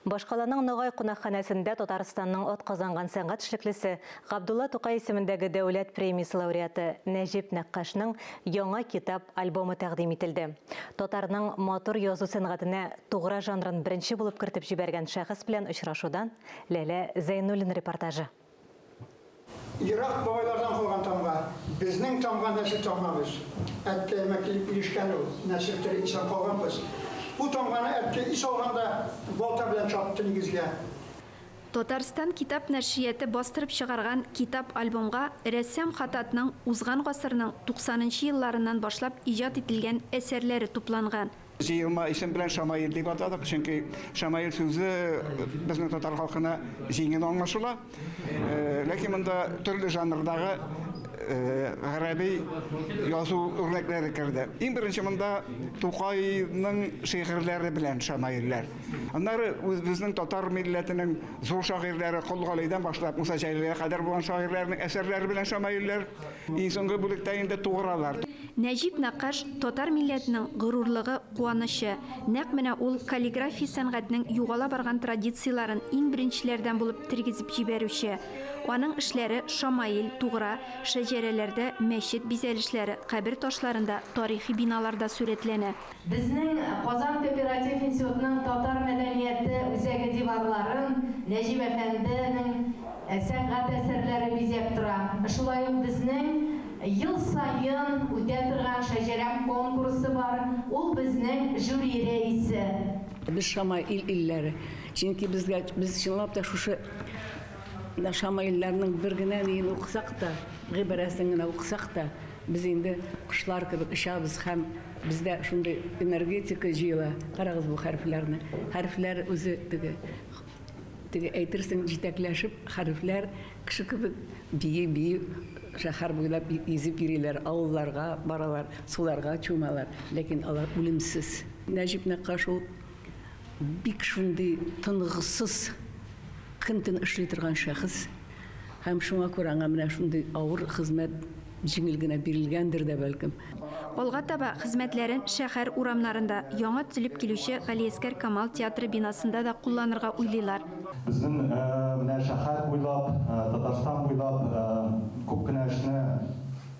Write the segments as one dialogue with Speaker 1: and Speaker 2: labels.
Speaker 1: Башкаланың Ногай кунакханәсендә Татарстанның атказанган сәнгать эшлеклесе, Габдулла Тукай исемендәге дәүләт премиясе лауреаты Нәҗип Нәккашның яңа китап альбомы тәкъдим ителде. Татарның матур язу сәнгатенә тугра жанрын беренче булып кертеп җибәргән шәхес белән очрашудан Ләлә Зәйнуллина репортажы.
Speaker 2: Ерак бабайлардан калган тамга. Безнең тамга нәсел тамгабыз. Әткәемә килеп ирешкән ул. Нәсел тере исән калганбыз. Бу тамганы әткәй ис алганда балта белән чапты нигезгә.
Speaker 3: Татарстан китап нәшрияты бастырып чыгарган китап-альбомга рәссам Хататның узган гасырның туксанынчы елларыннан башлап иҗат ителгән әсәрләре тупланган.
Speaker 2: Җыелма исем белән Шамаил дип атадык, чөнки Шамаил сүзе безнең татар халкына җиңел аңлашыла. Ләкин монда төрле жанрдагы гарәби язу үрнәкләре керде. Иң беренче монда Тукайның шигырьләре белән шамаилләр. Аннары үзебезнең татар милләтенең зур шагыйрьләре Кол Галидән башлап Муса Җәлилгә кадәр булган шагыйрьләрнең әсәрләре белән шамаилләр. Иң соңгы бүлектә инде тугралар.
Speaker 3: Нәҗип Нәккаш, татар милләтенең горурлыгы, куанычы. Нәкъ менә ул каллиграфия сәнгатенең югала барган традицияләрен иң беренчеләрдән булып тергезеп җибәрүче. Аның эшләре шамаил, тугра, шәҗәрәләрдә, мәчет бизәлешләре, кабер ташларында, тарихи биналарда сурәтләнә.
Speaker 4: Безнең Казан кооператив институтының татар мәдәнияте үзәге диварларын Нәҗип әфәнденең сәнгать әсәрләре бизәп тора. Шулай ук безнең ел саен үтә торган Шәҗәрәм конкурсы бар, ул безнең жюри рәисе.
Speaker 5: Без Шамаил илләре. Чөнки безгә, без чынлап та шушы менә Шамаилләрнең бер генә ниен укысак та, гыйбарәсен генә укысак та, без инде кошлар кебек очабыз һәм Бездә шундый энергетика җыела. Карагыз бу хәрефләрне. Хәрефләр үзе теге теге әйтерсең җитәкләшеп хәрефләр кеше кебек бии-бии шәһәр буйлап йөзеп йөриләр, авылларга баралар, суларга чумалар, ләкин алар үлемсез. Нәҗип Нәккаш ул бик шундый тынгысыз, көн-төн эшли торган шәхес. Һәм шуңа күрә аңа менә шундый авыр хезмәт җиңел генә бирелгәндер дә, бәлкем.
Speaker 3: Алга таба хезмәтләрен шәһәр урамнарында, яңа төзелеп килүче Галиәсгар Камал театры бинасында да кулланырга уйлыйлар.
Speaker 6: Безнең менә шәһәр буйлап, Татарстан буйлап күп кенә эшне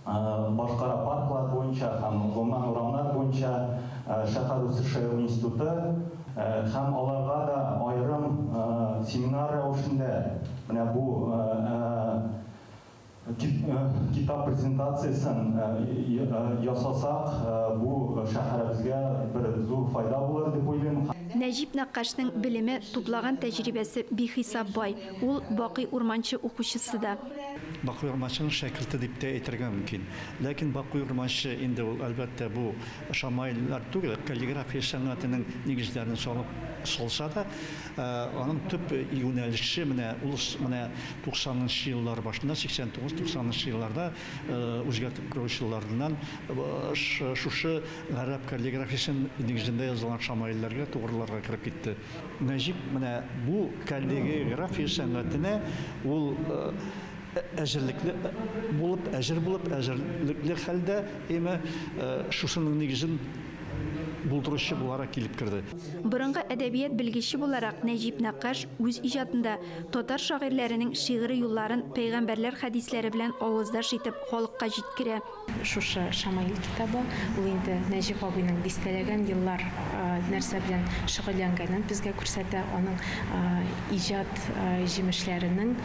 Speaker 6: башкара парклар буенча һәм гомумән урамнар буенча шәһәр үсеше институты һәм аларга да аерым семинар рәвешендә менә бу китап презентациясен ясасак, бу шәһәребезгә бер зур файда булыр дип уйлыйм.
Speaker 3: Нәҗип Нәккашның белеме, туплаган тәҗрибәсе бихисап бай. Ул, Бакый Урманче укучысы да.
Speaker 7: Бакый Урманченың шәкерте дип тә әйтергә мөмкин. Ләкин Бакый Урманче инде ул, әлбәттә, бу шамаилләр түгел, каллиграфия сәнгатенең нигезләрен салып салса да, аның төп юнәлеше менә ул менә туксанынчы еллар башында, 89-90 нчы елларда үзгәртеп коручы елларыннан шушы гарәп каллиграфиясе нигезендә язылган шамаилләргә, тугрыларга кереп китте. Нәҗип менә бу каллиграфия сәнгатенә ул әзерлекле булып, әзер булып, әзерлекле хәлдә, әйме, шушының нигезен булдыручы буларак килеп керде.
Speaker 3: Борынгы әдәбият белгече буларак Нәҗип Нәккаш үз иҗатында татар шагыйрьләренең шигъри юлларын пәйгамбәрләр хәдисләре белән аваздаш итеп халыкка җиткерә.
Speaker 8: Шушы Шамаил китабы, ул инде Нәҗип абыйның дистәләгән еллар нәрсә белән шөгыльләнгәнен безгә күрсәтә, аның иҗат җимешләренең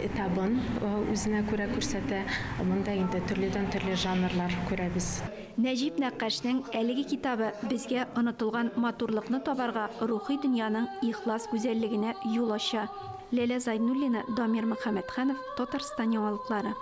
Speaker 8: этабын үзенә күрә күрсәтә. Монда инде төрледән-төрле жанрлар күрәбез.
Speaker 3: Нәҗип Нәккашнең әлеге китабы безгә онытылган матурлыкны табарга, рухи дөньяның ихлас гүзәллегенә юл ача. Ләлә Зайнуллина, Дамир Мөхәммәтханов, Татарстан яңалыклары.